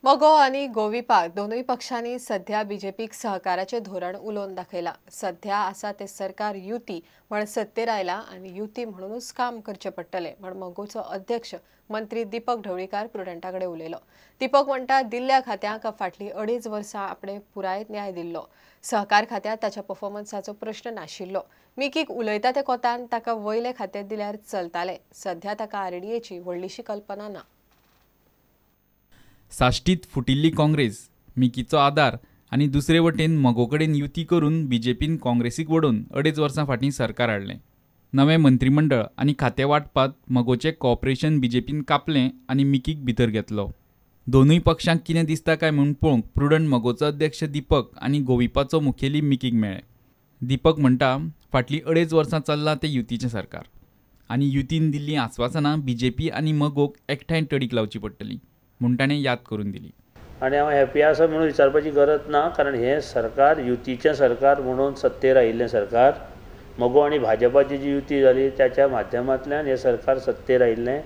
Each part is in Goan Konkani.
मगो आनी गोविपा दोनूय पक्षांनी सध्या बीजेपीक सहकाराचें धोरण उलोवन दाखयलां. सध्या आसा तें सरकार युती म्हण सत्तेर आयलां आनी युती म्हणूनच काम करचें पडटलें म्हण मगोचो अध्यक्ष मंत्री दीपक ढवळीकार प्रुडंटा कडेन उलयलो. दीपक म्हणटा दिल्ल्या खात्यांक फाटलीं 2.5 वर्सां आपणें पुराय न्याय दिल्लो. सहकार खात्यांत ताच्या परफॉर्मन्साचो प्रश्न नाशिल्लो. मिकीक उलयता ते कोतान ताका वयलें खातें दिल्यार चलतालें. सध्या ताका आरडीएची व्हडलीशी कल्पना ना. साश्टीत फुटिल्ली काँग्रेस, मिकीचो आदार आनी दुसरे वटेन मगो कडेन युती करून बीजेपीन काँग्रेसीक वडोवन 2.5 वर्सां फाटीं सरकार हाडलें. नवें मंत्रीमंडळ आनी खातें वांटपांत मगोचें कॉपरेशन बीजेपीन कापलें आनी मिकीक भितर घेतलो. दोनूय पक्षांक कितें दिसता काय म्हूण पळोवंक प्रुडंट मगोचो अध्यक्ष दीपक आनी गोविपाचो मुखेली मिकीक मेळ्ळे. दीपक म्हणटा फाटलीं 2.5 वर्सां चल्लां तें युतीचें सरकार आनी युतीन दिल्लीं आस्वासनां बीजेपी आनी मगोक एकठांय तडीक लावची पडटली म्हूण ताणें याद करून दिली. आनी हांव हॅपी आसा म्हणून विचारपाची गरज ना, कारण हें सरकार युतीचें सरकार म्हणून सत्तेर आयिल्लें सरकार. मगो आनी भाजपाची जी युती जाली त्याच्या माध्यमांतल्यान हें सरकार सत्तेर आयिल्लें.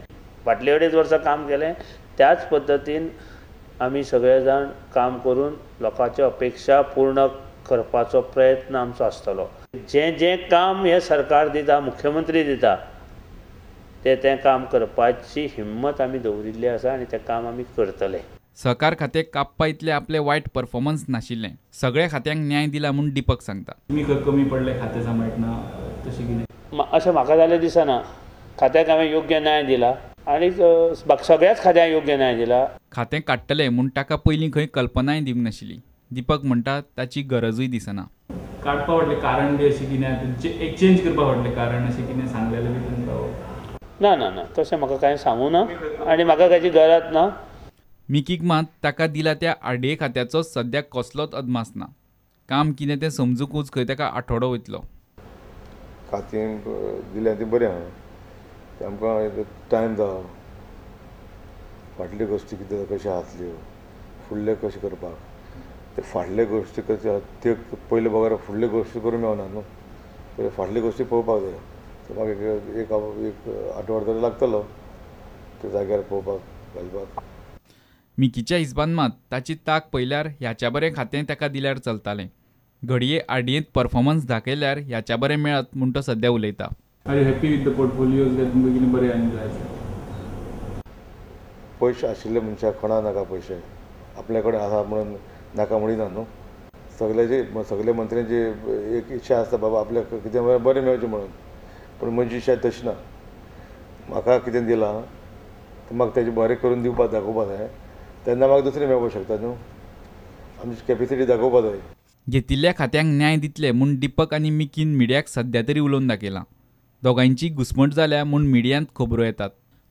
फाटलीं 2.5 वर्सां काम केलें त्याच पद्दतीन आमी सगळे जाण काम करून लोकांच्यो अपेक्षा पूर्ण करपाचो प्रयत्न आमचो आसतलो. जें जें काम हें सरकार दिता, मुख्यमंत्री दिता, तें तें काम करपाची हिम्मत आमी दवरिल्ली आसा आनी तें काम आमी करतले. सहकार खातें कापपा इतलें आपलें वायट परफॉर्मन्स नाशिल्लें. सगळ्या खात्यांक न्याय दिला म्हूण दीपक सांगता. तुमी कमी पडले खातें सांबाळटना तशें कितें अशें म्हाका जाल्यार दिसना. खात्याक हांवें योग्य न्याय दिला आनी सगळ्याच खात्यांक योग्य न्याय दिला. खातें काडटलें म्हूण ताका पयलीं खंय कल्पनाय दिवंक नाशिल्ली. दीपक म्हणटा ताची गरजूय दिसना. काडपा फाटलें कारण बी अशें कितें, एक्सचेंज करपा फाटलें कारण अशें कितें सांगलेलें बी तुमकां? ना ना ना, तशें म्हाका कांय सांगू ना आनी म्हाका ताची गरज ना. मिकीक मात ताका दिला त्या आरडीए खात्याचो सद्याक कसलोच अदमास ना. काम कितें तें समजुकूच खंय ताका आठवडो वयतलो. खातें दिलें तें बरें आहा, आमकां टायम जाता फाटल्यो गोश्टी कितें कश्यो आसल्यो फुडल्यो कशें करपाक, ते फाटल्यो गोश्टी कश्यो त्यो पयले बगर फुडल्यो गोश्टी करूंक मेळना न्हू, पयलीं फाटल्यो गोश्टी पळोवपाक जाय. मागीर एक आठवडो तरी लागतलो ते जाग्यार पळोवपाक घालपाक. मिकीच्या हिसबान मात ताची ताक पळयल्यार ह्याच्या बरें खातें ताका दिल्यार चलतालें. घडये आरडीएंत परफॉर्मन्स दाखयल्यार ह्याच्या बरें मेळत म्हूण तो सद्या उलयता. Are you happy with the portfolios काय तुमकां कितें बरें आनी जाय आसा? पयशे आशिल्ले मनशाक कोणा नाका पयशे, आपल्या कडेन आसा म्हणून नाका म्हणिना न्हू. सगळ्याची सगल्या मंत्र्यांची एक इच्छा आसता बाबा आपल्याक कितें बरें मेळचें म्हणून, पूण म्हजी इच्छा तशी ना. म्हाका कितें दिलां तें म्हाका तेजें बरें करून दिवपाक दाखोवपा जाय, तेन्ना म्हाका दुसरें मेळपाक शकता न्हू. आमची कॅपेसिटी दाखोवपा जाय. घेतिल्ल्या खात्यांक न्याय दितले म्हूण दीपक आनी मिकीन मिडियाक सद्या तरी उलोवन दाखयलां. दोगांयची घुसमट जाल्या म्हूण मिडियांत खबरो येतात,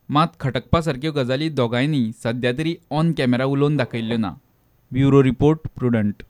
मात खटकपा सारक्यो गजाली दोगांयनी सद्या तरी ऑन कॅमेरा उलोवन दाखयल्ल्यो ना. Bureau report, Prudent.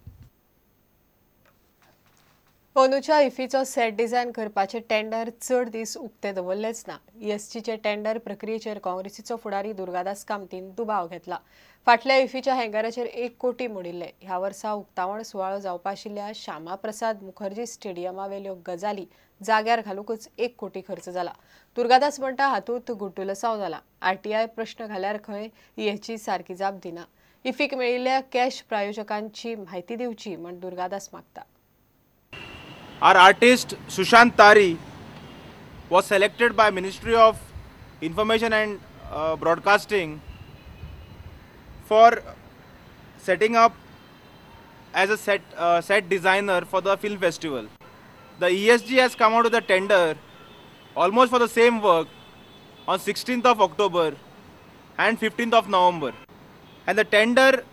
अंदूच्या इफीचो सेट डिझायन करपाचे टेंडर चड दीस उक्ते दवरलेच ना. ईएसजीचे टेंडर प्रक्रियेचेर काँग्रेसीचो फुडारी दुर्गादास कामतीन दुबाव घेतला. फाटल्या इफीच्या हँगराचेर 1 कोटी मोडिल्ले. ह्या वर्सा उक्तावण सुवाळो जावपा आशिल्ल्या श्यामाप्रसाद मुखर्जी स्टेडियमावेल्यो गजाली जाग्यार घालूंकच 1 कोटी खर्च जाला. दुर्गादास म्हणटा हातूंत गुड्डुलसांव जाला. आरटीआय प्रश्न घाल्यार खंय ईएसजी सारकी जाप दिना. इफीक मेळिल्ल्या कॅश प्रायोजकांची म्हायती दिवची म्हण दुर्गादास मागता. Our artist Sushant Tari was selected by Ministry of Information and Broadcasting for setting up as a set designer for the film festival. The ESG has come out with a tender almost for the same work on 16th of October and 15th of November. And the tender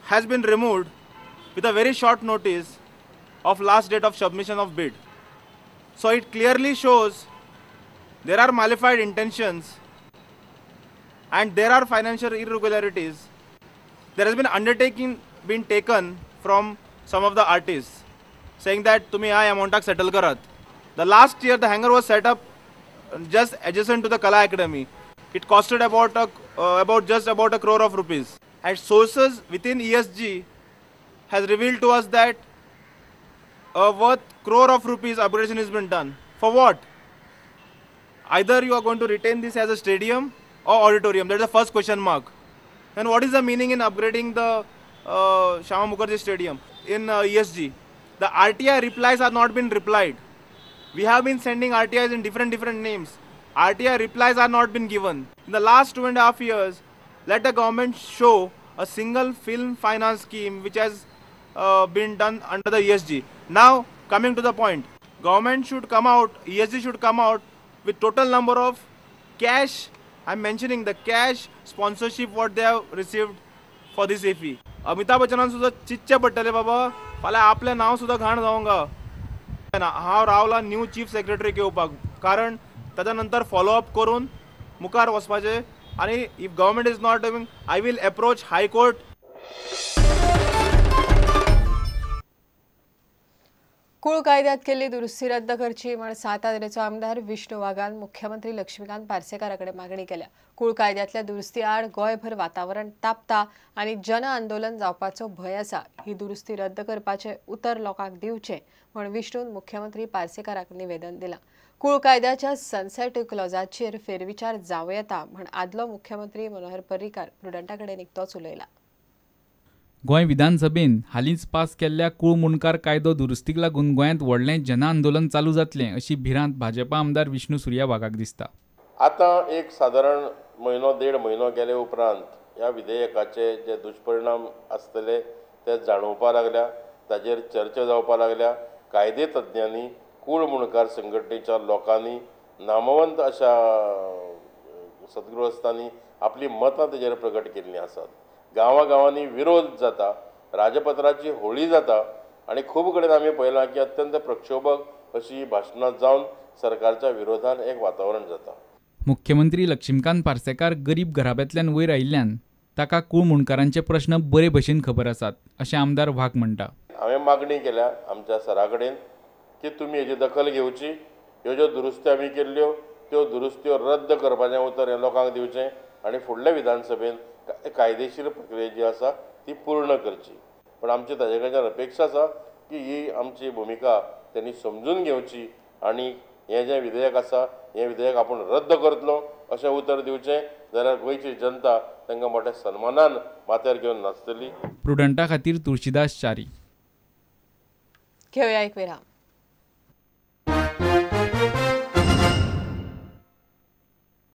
has been removed with a very short notice of last date of submission of bid. So it clearly shows there are malified intentions and there are financial irregularities. There has been undertaking been taken from some of the artists saying that tumi ह्या amount settle karat. The last year the hangar was set up just adjacent to the Kala Academy. It costed about just about a crore of rupees. And sources within ESG has revealed to us that a worth crore of rupees upgradation has been done. For what? Either you are going to retain this as a stadium or auditorium. That is the first question mark. Then what is the meaning in upgrading the Shyama Mukherjee Stadium in ESG? The RTI replies are not been replied. We have been sending RTIs in different names. RTI replies are not been given. In the last 2.5 years, let the government show a single film finance scheme which has been done under the ESG. Now, coming to the point, government should come out, ESG should come out with total number of cash, I'm mentioning the cash sponsorship what they have received for this IFFI. Amitabh बच्चनान सुद्दां चिंतचें पडटलें बाबा, फाल्यां आपलें नांव सुद्दां घाण जावंक ना. हांव रावला न्यू चीफ सेक्रेटरी येवपाक, कारण ताच्या नंतर फॉलोअप करून मुखार वचपाचें. आनी if government is not doing, I will approach high court. कूळ कायद्यात केल्ली दुरुस्ती रद्द करची म्हण सातारेचो आमदार विष्णू वाघान मुख्यमंत्री लक्ष्मीकांत पार्सेकारा कडेन मागणी केल्या. कूळ कायद्यांतल्या दुरुस्ती आड गोंयभर वातावरण तापता आनी जन आंदोलन जावपाचो भंय आसा. ही दुरुस्ती रद्द करपाचें उतर लोकांक दिवचें म्हण विष्णून मुख्यमंत्री पार्सेकाराक निवेदन दिलां. कूळ कायद्याच्या सनसेट क्लॉजाचेर फेरविचार जावं येता म्हण आदलो मुख्यमंत्री मनोहर पर्रीकार प्रुडंटा कडेन निकतोच उलयला. गोंय विधानसभेन हालींच पास केल्ल्या कूळ मुंडकार कायदो दुरुस्तीक लागून गोंयांत व्हडलें जनआंदोलन चालू जातलें अशी भिरांत भाजपा आमदार विष्णू सुर्या वाघाक दिसता. आतां एक सादारण म्हयनो देड म्हयनो गेले उपरांत ह्या विधेयकाचे जे दुश्परिणाम आसतले ते जाणवपा लागल्या, ताजेर चर्चा जावपा लागल्या. कायदे तज्ञांनी, कूळ मुंडकार संघटनेच्या लोकांनी, नामवंत अशा सद्गृहस्थांनी आपली मतां तेजेर प्रकट केल्लीं आसात. गांवागांवांनी विरोध जाता, राजपत्राची होळी जाता आनी खूब कडेन आमी पळयलां की अत्यंत प्रक्षोभक अशी भाशणां जावन सरकारच्या विरोधान एक वातावरण जाता. मुख्यमंत्री लक्ष्मीकांत पार्सेकार गरीब घराब्यांतल्यान वयर आयिल्ल्यान ताका कूळ मुंडकारांचे प्रश्न बरे भशेन खबर आसात अशें आमदार वाघ म्हणटा. हांवें मागणी केल्या आमच्या सरा कडेन की तुमी हेजी दखल घेवची, ह्यो ज्यो दुरुस्त्यो आमी केल्ल्यो त्यो दुरुस्त्यो रद्द करपाचें उतर हें लोकांक दिवचें आनी फुडल्या विधानसभेन कायदेशीर प्रक्रिया जी आसा ती पूर्ण करची. पण आमची ताजे कडच्यान अपेक्षा आसा की ही आमची भुमिका त्यांनी समजून घेवची आनी हें जें विधेयक आसा हें विधेयक आपूण रद्द करतलो अशें उतर दिवचें, जाल्यार गोंयची जनता तांकां मोठ्या सन्मानान माथ्यार घेवन नाचतली. प्रुडंटा खातीर तुळशीदास च्यारी. घेवया एक विराम.